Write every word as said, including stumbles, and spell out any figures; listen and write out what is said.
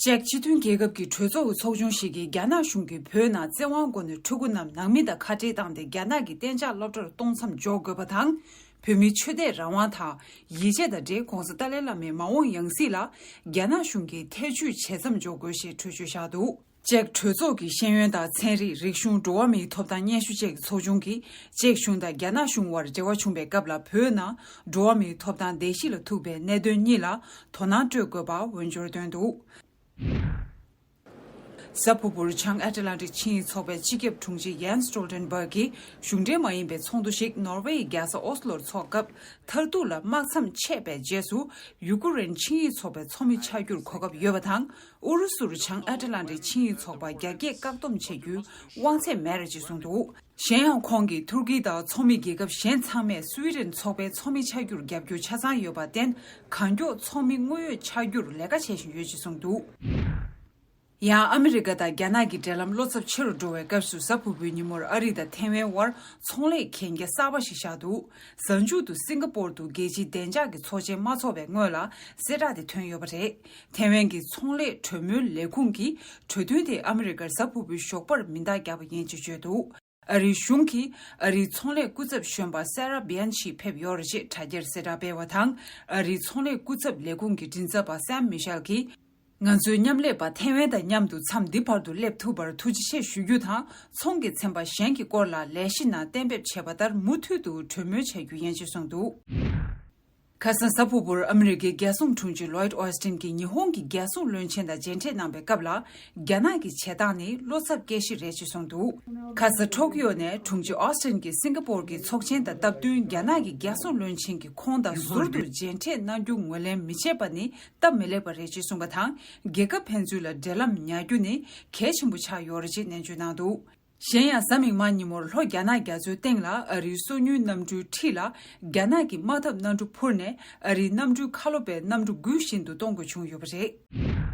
ཅེཀ་སྤྱི་མཐུན་རྒྱལ་ཁབ་ཀྱི་གྲོས་ཚོགས་ཀྱི་ཚོགས་ཆུང་ཞིག་གིས་རྒྱ་ནག་གཞུང་གིས་བོད་ནང་བཙན་དབང་སྒོ་ནས་ཕྲུ་གུ་རྣམས་ནང་མི་དང་ཁ་བྲལ་བཏང་སྟེ་རྒྱ་ནག་གི་གཏན་འཇགས་སློབ་གྲྭར་གཏོང་མཚམས་འཇོག་དགོས་པ་དང་། བོད་མིའི་ཆོས་དད་རང་དབང་དང་ཡིད་ཆེས་དང་འབྲེལ་༧གོང་ས་ཏཱ་ལའི་བླ་མའི་མ་འོངས་ཡང་སྲིད་ལ་རྒྱ་ནག་གཞུང་གིས་ཐེ་བྱུས་བྱེད་མཚམས་འཇོག་དགོས་ཞེས་གྲོས་ཆོད་བཞག་འདུག་ཅེཀ་གྲོས་ཚོགས་ཀྱི་ཤེས་ཡོན་དང་ཚན་རིག་རིག་གཞུང་འགྲོ་བ་མིའི་ཐོབ་ཐང་སྙན་ཞུ་ཅེཀ་ཚོགས་ཆུང་གིས་ཅེཀ་གཞུང་དང་རྒྱ་ནག་གཞུང་དབར་འབྲེལ་བ་བྱུང་བའི་སྐབས་ལ་བོད་ནང་འགྲོ་བ་མིའི་ཐོབ་ཐང་བརྡལ་བཤིག་ལ་ཐུག་པའི་གནད་དོན་གཉིས་ལ་དོ་སྣང་སྤྲོད་དགོས་པ་འོས་སྦྱོར་བཏོན་འདུག་གཟའ་ཕུར་བུར་བྱང་ཨེཊ་ལན་ཊིག་ཆིངས་ཡིག་ཚོགས་པའི་སྤྱི་ཁྱབ་དྲུང་ཆེ་ཡན་སི་ཊོལ་ཊེན་བྷག་གིས་གཞུང་འབྲེལ་མ་ཡིན་པའི་ཚོགས་འདུ་ཞིག་ནོར་ཝེ་ཡི་རྒྱལ་ས་ཨོ་སི་ལོར་འཚོགས་སྐབས། མཐར་ཐུག་ལ་དམག་མཚམས་ཆད་པའི་རྗེས་སུ་ཡུ་ཀུ་རེན་ཆིངས་ཡིག་ཚོགས་པའི་ཚོགས་མི་ཆགས་རྒྱུར་གོ་སྐབས་ཡོད་པ་དང་། ཨུ་རུ་སུར་བྱང་ཨེཊ་ལན་ཊིག་ཆིངས་ཡིག་ཚོགས་པ་རྒྱ་སྐྱེད་བཀག་སྡོམ་བྱེད་རྒྱུའི་དབང་ཚད་མེད་རེད་ཅེས་གསུངས་འདུག་གཞན་ཡང་ཁོང་གིས་ཐུར་ཀི་དང་ཚོགས་མི་རྒྱལ་ཁབ་གཞན་ཚང་མས་སུའི་ཌེན་ཚོགས་པའི་ཚོགས་མི་ཆགས་རྒྱུར་རྒྱབ་སྐྱོར་ཆ་ཚང་ཡོད་པར་བརྟེན། གང་མགྱོགས་ཚོགས་མི་དངོས་ཡོད་ཆགས་རྒྱུར་ལས་ཀ་བྱེད་བཞིན་ཡོད་ཅེས་གསུངས་འདུག་ཡང་ཨ་མི་རི་ཀ་དང་རྒྱ་ནག་གི་འབྲེལ་ལམ་བློ་འཚབ་ཆེ་རུ་འགྲོ་བའི་སྐབས་སུ་གཟའ་ཕུར་བུའི་ཉིན་མོར་ཨ་རི་དང་ཐེ་ཝན་དབར་ཚོང་ལས་གན་རྒྱ་གསར་པ་ཞིག་བཞག་འདུག་གཟའ་མཇུག་ཏུ་སིང་ག་པོར་དུ་རྒྱལ་སྤྱིའི་བདེ་འཇགས་ཀྱི་ཚོགས་ཆེན་མ་འཚོགས་པའི་སྔོན་ལ་གསལ་བསྒྲགས་དེ་ཐོན་ཡོད་པ་རེད། ཐེ་ཝན་གྱི་ཚོང་ལས་གྲོས་མོལ་ལས་ཁུངས་ཀྱིས་གྲོས་མཐུན་དེ་ཨ་མི་རི་ཀར་གཟའ་ཕུར་བུའི་ཞོགས་པར་མིང་རྟགས་བརྒྱབ་པ་ཡིན་ཅེས་བརྗོད་འདུག་ཨ་རིའི་གཞུང་གིས་ཨ་རིའི་ཚོང་ལས་སྐུ་ཚབ་གཞོན་པ་སེ་ར་བྷི་ཡན་ཆི་ཕེབས་ཡོད་རེད་ཅེས་དྲ་རྒྱར་གསལ་བསྒྲགས་སྤེལ་བ་དང་། ཨ་རིའི་ཚོང་ལས་སྐུ་ཚབ་ལས་ཁུངས་ཀྱི་མགྲིན་ཚབ་པ་སེམ་མི་ཤེལ་གྱིས། ང་ཚོའི་མཉམ་ལས་པ་ཐེ་ཝན་དང་མཉམ་དུ་མཚམས་འདི་བར་དུ་སླེབས་ཐུབ་པར་ཐུགས་རྗེ་ཆེ་ཞུ་རྒྱུ་དང་། ཚོང་གི་ཚན་པ་གཞན་གྱི་སྐོར་ལ་ལས་གཞི་ནང་གཏན་འབེབས་བྱས་པ་ལྟར་མུ་མཐུད་དུ་གྲོས་མོལ་བྱ་རྒྱུ་ཡིན་ཅེས་གསུངས་འདུག་ཁ་སང་གཟའ་ཕུར་བུར་ཨ་མི་རི་ཀའི་རྒྱལ་སྲུང་དྲུང་ཆེ་ལོའིད་ཨོ་སི་ཊིན་གྱིས་ཉི་ཧོང་གི་རྒྱལ་སྲུང་བློན་ཆེན་དང་མཇལ་འཕྲད་གནང་བའི་སྐབས་ལ། རྒྱ་ནག་གི་བྱེད་སྟངས་ནི་བློ་འཚབ་སྐྱེ་གཞི་རེད་ཅེས་གསུངས་འདུག་ཁ་ས་ཊོ་ཀི་ཡོ་ནས་དྲུང་ཆེ་ཨོ་སི་ཊིན་གྱིས་སིང་ག་པོར་གྱི་ཚོགས་ཆེན་དང་སྟབས་བསྟུན་རྒྱ་ནག་གི་རྒྱལ་སྲུང་བློན་ཆེན་གྱི་ཁོང་དང་ཟུར་དུ་མཇལ་འཕྲད་གནང་རྒྱུ་ངོས་ལེན་མི་བྱེད་པ་ནི་སྟབས་མི་ལེགས་པ་རེད་ཅེས་གསུངས་པ་དང་། རྒྱལ་ཁབ་ཕན་ཚུན་ལ་འབྲེལ་ལམ་ཉར་རྒྱུ་ནི་གལ་ཆེན་པོ་ཆགས་ཡོད་རེད་ཅེས་ནན་བརྗོད་གནང་འདུག་གཞན་ཡང་གཟའ་མིག་དམར་ཉིན་མོར་ལྷོ་རྒྱ་ནག་རྒྱ་མཚོའི་སྟེང་ལ་ཨ་རིའི་སོ་ཉུལ་གནམ་གྲུའི་འཁྲིས་ལ་རྒྱ་ནག་གི་དམག་འཐབ་གནམ་གྲུ་འཕུར་ནས་ཨ་རིའི་གནམ་གྲུའི་ཁ་ལོ་པའི་གནམ་གྲུ་འགུལ་བཞིན་དུ་གཏོང་དགོས་བྱུང་ཡོད་པ་རེད།